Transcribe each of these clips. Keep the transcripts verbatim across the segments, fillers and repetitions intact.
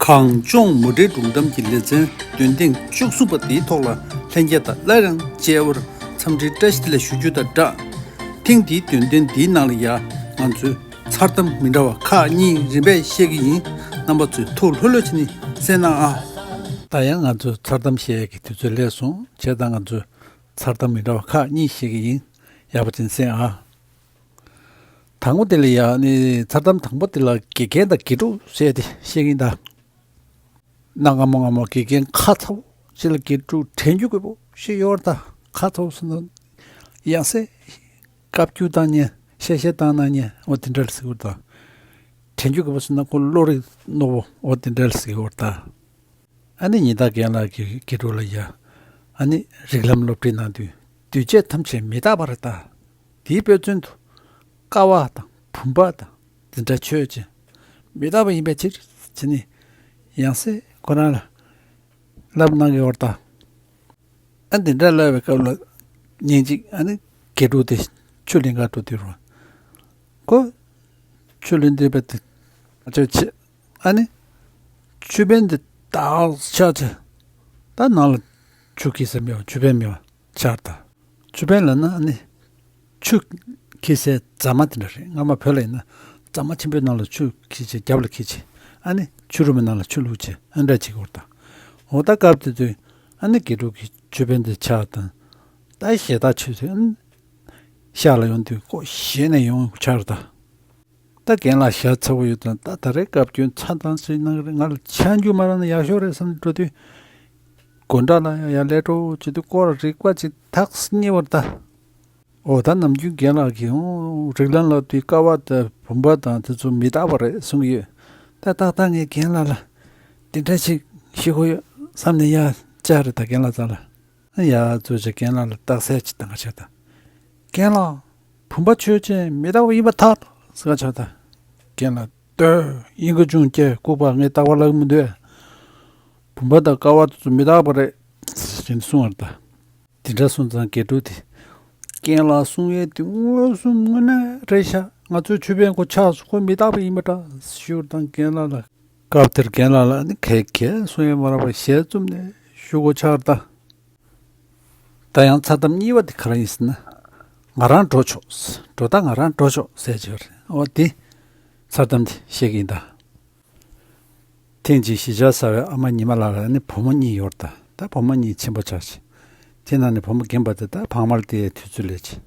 གངས་ལྗོངས་མུ་འབྲེལ་སྒྲུང་གཏམ་གྱི་ལེ་ཚན་འདོན་ཐེངས་བཅུ་གསུམ་པ་འདིའི་ཐོག་ལ་ལྷན་རྒྱས་དང་སླར་ཡང་མཇལ་བར་འཚམས་འདྲིའི་བཀྲ་ཤིས་བདེ་ལེགས་ཞུ་རྒྱུ་དང་སྦྲགས། ཐེངས་འདིའི་འདོན་ཐེངས་འདིའི་ནང་ལ་ཡ་ང་ཚོས་མཚར་གཏམ་མི་འདྲ་བ་ཁག་གཉིས་རིམ་པས་བཤད་ཀྱི་ཡིན། རྣམ་པ་ཚོས་ཐུགས་ལྷོད་ལྷོད་བྱས་ནས་གསན་གནང་ཨ། ད་ཡང་ང་ཚོས་མཚར་གཏམ་བཤད་ཡས་ཀྱི་དུས་ཚོད་སླེབས་སོང་། བྱས་ཙང་ང་ཚོས་མཚར་གཏམ་མི་འདྲ་བ་ཁག་གཉིས་བཤད་ཀྱི་ཡིན། ཡག་པོ་བྱས་ནས་གསན་ཨ། དང་པོ་དེ་ལ་ཡ་ནི་མཚར་གཏམ་དང་པོ་དེ་ལ་དགེ་རྒན་དང་དགེ་ཕྲུག་བཤད་དེ་བཤད་ཀྱི་ཡིན་ད། གནའ་སྔ་མོ་སྔ་མོ་དགེ་རྒན་ཁ་ཚ་བོ་ཞིག་ལ་དགེ་ཕྲུག་དྲན་རྒྱུ་དགོས་པོ་ཞིག་ཡོད་རེད་ད། ཁ་ཚ་བོ་ཟེར་ན་ཡང་སེ་བཀའ་བཀྱོན་བཏང་ཉན་གཤེ་གཤེ་བཏང་གནང་ཉན་འོ་དེ་འདྲ་ལ་ཟེར་གྱི་ཡོད་རེད་ད། དྲན་རྒྱུ་དགོས་པོ་ཟེར་ན་ཁོ་བློ་རིག་རྣོ་བོ་འོ་དེ་འདྲ་ལ་ཟེར་གྱི་ཡོད་རེད་ད། ཨ་ནི་ཉིན་ལྟར་རྒན་ལགས་ཀྱིས་དགེ་ཕྲུག་ལ་ཡ། ཨ་ནི་རིགས་ལམ་སློབ་ཁྲིད་གནང་དུས་འདུས་བྱས་ཐམས་ཅད་མི་རྟག་པ་རེད་ད། དེའི་དཔེ་མཚོན་དུ། ཀ་བ་དང་བུམ་པ་དང་འདི་འདྲ་ཆོས་ཅན། མི་རྟག་པ་ཡིན་པའི་ཕྱིར་ཟེར་ནས་ཡང་སེ་ཁོ་རང་ལ་ལབ་གནང་གི་ཡོད་རེད་ད། ཨ་འདི་འདྲ་ལབ་པའི་སྐབས་ལ་ཉིན་གཅིག་ཨ་ནི་དགེ་ཕྲུག་དེ་ཆུ་ལེན་ག་འགྲོ་དུས་རུ། ཁོ་ཆུ་ལེན་འདོད་པ་དེ་ང་ཚོས་བྱེད། ཨ་ནི་ཆུ་བེན་དེ་བཏགས་ཆགས་ཆེ། ད་ནང་ལ་ཆུ་འཁྱིལ་ས་མེད་པ་ཆུ་བེན་མེད་པ་ཆགས་ད། ཆུ་བེན་ལབ་ན་ཨ་ནི་ཆུ་འཁྱིལ་སའི་རྫ་མ་དེ་འདྲ་རེད། སྔ་མ་བོད་ལ་ཡིན་ན་རྫ་མ་ཆེན་པོའི་ནང་ལ་ཆུ་འཁྱིལ་བྱས་རྒྱབ་ལ་འཁྱིལ་བྱས་ཨ་ནི་ཆུ་རུམ་གྱི་ནང་ལ་ཆུ་བླུགས་བྱས་ཨ་འདྲ་བྱེད་ཀྱི་ཡོད་རེད་ད། འོ་ད་སྐབས་དེ་དུས་ཨ་ནི་དགེ་ཕྲུག་གིས་ཆུ་བེན་དེ་ཆགས་དང་། ད་ཞེ་ད་ཆུ་དེ་ཨ་ནི་ཤག་ལ་ཡོང་དུས་ཁོ་ཞེད་ནས་ཡོང་ཆགས་རེད་ད། ད་རྒན་ལགས་ཞྭ་ཚ་བོ་ཡོད་དང་ད་ད་རེས་བཀའ་བཀྱོན་ཚ་དང་ཞིག་གནང་གི་རེད། ང་ལ་ཆང་རྒྱུ་མ་རག་ན་ཡག་ཤོས་རེད་བསམ་ནས་འགྲོ་དུས། སྒོ་འགྲམ་ལ་ཡང་ཡར་ལས་འགྲོ་བྱེད་དུས་སྐོར་རིག་པ་ཅིག་ཐག་སྙེ་བར་ལྟ། འོ་ད་ནམ་རྒྱུན་རྒན་ལགས་ཀྱིས་འོ་རིགས་ལམ་ལབ་དུས་ཀ་བ་དང་བུམ་པ་དང་དེ་ཚོ་མི་རྟག་པ་རེད་གསུང་གི་ཡོད། ད་ཏག་ཏག་ངས་རྒན་ལགས་ལ་དེ་འདྲ་ཞིག་ཞུ་དགོས་ཡོད་བསམ་ནས་ཡར་བཅར་རེད་ད་རྒན་ལགས་རྩ་ལ། ཡ་ཚོས་ཀྱི་རྒན་ལགས་ལ་རྟགས་གསལ་ཅིག་བཏང་ག་བྱས་ད། རྒན་ལགས། བུམ་པ་ཆོས་ཅན་མི་རྟག་པ་ཡིན་པར་ཐལ་ཟེར་ག་བྱས་ད། རྒན་ལགས་ལྟོས་ཡིན་ག་ཅུང་སྐྱེ་ལྐུགས་པ་ངས་རྟག་པ་ལབ་མི་འདོད། བུམ་པ་དང་ཀ་བ་དེ་ཚོ་མི་རྟག་པ་རེད་ཟེར་ནས་གསུངས་པ་རེད་ད། དེ་འདྲ་སོང་ཙང་དགེ་ཕྲུག་དེ། རྒན་ལགས་གསུང་ཡས་དེ་མངོན་སུམ་དངོས་གནས་རེད་ཤག་ང་ཚོའི་ཆུ་བེན་ཁོ་ཆགས་སོང་ཁོ་མི་རྟག་པ་ཡིན་པ་འདྲ་ཞུ་དང་རྒན་ལགས་ལ། སྐབས་དེར་རྒན་ལགས་ལ་ནི་གས་གས་གསུང་ཡས་མ་རག་པར་ཞལ་བཙུམ་ནས་ཞུ་དགོས་ཆགས་ད། ད་ཡང་མཚར་གཏམ་གཉིས་པ་དེ་ག་རེ་ཡིན་ཟེར་ན། ང་རང་འགྲོ་ཆོག་འགྲོ་ད་ང་རང་འགྲོ་ཆོག་ཟེར་གྱི་ཡོད་རེད། འོ་དེ་མཚར་གཏམ་དེ་བཤད་ཀྱི་ཡིན་ད། ཐེངས་གཅིག་གཞིས་ཆགས་གསར་བའི་ཨ་མ་ཉི་མ་ལགས་ལ་ནི་བུ་མོ་གཉིས་ཡོད་རེད་ད། ད་བུ་མོ་གཉིས་ཆེན་པོ་ཆགས་ཤིང་། དེ་ན་ནི་བུ་མོ་རྒན་པ་དེ་ད་བག་མར་དེའི་དུས་ཚོད་ལས་ཆེ།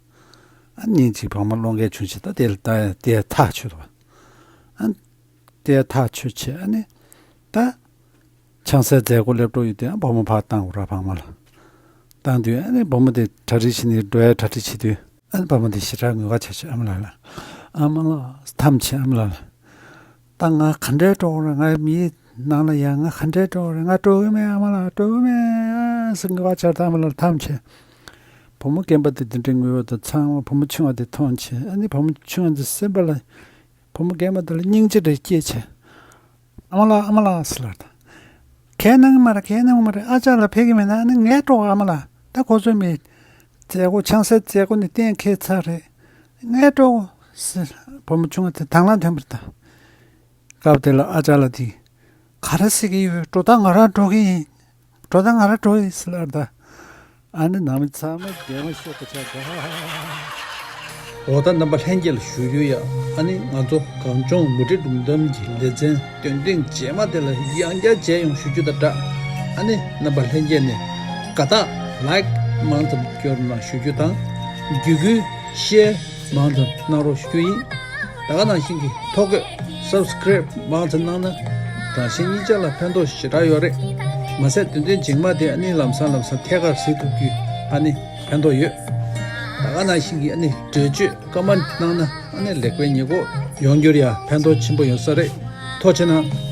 ཨ་ཉིན་གཅིག་བག་མར་སློང་མཁན་བྱུང་ཞིང་ད་དེ་ལ་ད་དེ་ཐག་ཆོད་པ། ཨ། དེ་ཐག་ཆོད་བྱས་ཨ་ནི། ད། ཆང་སའི་མཛད་སྒོ་སླེབས་འགྲོ་ཡོད་དུས་ཨ་བུ་མོ་ཕར་བཏང་དགོས་ར་བག་མ་ལ། བཏང་དུས་ཨ་ནི་བུ་མོ་དེ་གྲ་སྒྲིག་བྱས་ནས་འགྲོ་ཡ་གྲ་སྒྲིག་བྱེད་དུས་ཨ་ནི་བུ་མོ་དེ་ཞེ་དྲག་ངུ་ག་ཆགས་བྱས་ཨ་མ་ལགས་ལ། ཨ་མ་ལགས་ཐམས་ཅད་ཨ་མ་ལགས་ལ། ད་ང་ག་འདྲས་འགྲོ་དགོས་རེད། ང་མིའི་ནང་ལ་ཡ་ང་ག་འདྲས་འགྲོ་དགོས་རེད། ང་འགྲོ་གི་མེད་ཨ་མ་ལགས་འགྲོ་གི་མེད་ཟེར་ངུ་ག་ཆགས་ད་ཨ་མ་ལགས་ཐམས་ཅད། བུ་མོ་རྒན་པ་དེ་དེ་འདྲས་ངུ་བ་དང་ཚང་མ་བུ་མོ་ཆུང་བ་དེ་མཐོང་བྱས་ཨ་ནི་བུ་མོ་ཆུང་བ་དེ་སེམས་པ་ལ། བུ་མོ་རྒན་པ་དེ་ལ་སྙིང་རྗེ་རེ་སྐྱེས་བྱས། ཨ་མ་ལགས་ཨ་མ་ལགས་ཟེར་ལབ་ད། གས་གནང་གི་མ་རེད་གས་གནང་གི་མ་རེད། ཨ་ཅག་ལ་ཕེབས་ཀྱི་མེད་ན་ཨ་ནི་ངས་འགྲོ་ཨ་མ་ལགས། ད་ཁོ་ཚོའི་མི། མཛད་སྒོ་ཆང་སའི་མཛད་སྒོ་ནི་གཏན་འཁེལ་ཚར་རེད། ངས་འགྲོ་ཟེར་བུ་མོ་ཆུང་བ་དེ་དང་བླངས་ཐོན་པ་རེད་ད། སྐབས་དེ་ལ་ཨ་ཅག་ལགས་དེས། ག་རེ་ཟེར་གྱི་ཡོད། འགྲོ་ད་ང་རང་འགྲོ་གི་ཡིན། འགྲོ་ད་ང་རང་འགྲོ་ཡིན་ཟེར་ལབ་ད། ཨ་ནི་ནང་མི་ཚང་མ་རྒྱལ་མ་ཤོག་གི་ཆ་ག་འོ་ད་རྣམ་པ་ལྷན་རྒྱས་ལ་ཞུ་རྒྱུ་ཡ། ཨ་ནི་ང་ཚོ་གངས་ལྗོངས་མུ་འབྲེལ་སྒྲུང་གཏམ་གྱི་ལེ་ཚན་འདོན་ཐེངས་རྗེས་མ་དེ་ལ་ཡང་བསྐྱར་མཇལ་ཡོང་ཞུ་རྒྱུ་དང་སྦྲགས། ཨ་ནི་རྣམ་པ་ལྷན་རྒྱས་ནས་དགའ་རྟགས་ལའིཀ་མང་ཙམ་སྐྱོར་གནང་ཞུ་རྒྱུ་དང་། བརྒྱུད་སྐུལ་ཤེར་མང་ཙམ་གནང་རོགས་ཞུ་རྒྱུ་ཡིན། ད་ག་ནང་བཞིན་གྱི་ཐོ་འགོད་སབ་སི་ཀ་རེབ་མང་ཙམ་གནང་ན་རང་གཞན་གཉིས་ཆ་ལ་ཕན་ཐོགས་ཞེ་དྲག་ཡོད་རེད། མ་ཟད་འདོན་ཐེངས་རྗེས་མ་དེ་ཨ་ནི་ལམ་སང་ལམ་སང་ཐད་ཀར་གཟིགས་ཐུབ་རྒྱུའི་ཨ་ནི་ཕན་ཐོགས་ཡོད། ད་ག་ནང་བཞིན་གྱི་ཨ་ནི་འགྲེལ་བརྗོད་ཀ་མན་གནང་ན་ཨ་ནི་ལེགས་པའི་ཉེས་འགོག་ཡོང་རྒྱུར་ཡང་ཕན་ཐོགས་ཆེན་པོ་ཡོང་ས་རེད། ཐུགས་རྗེ་གནང་།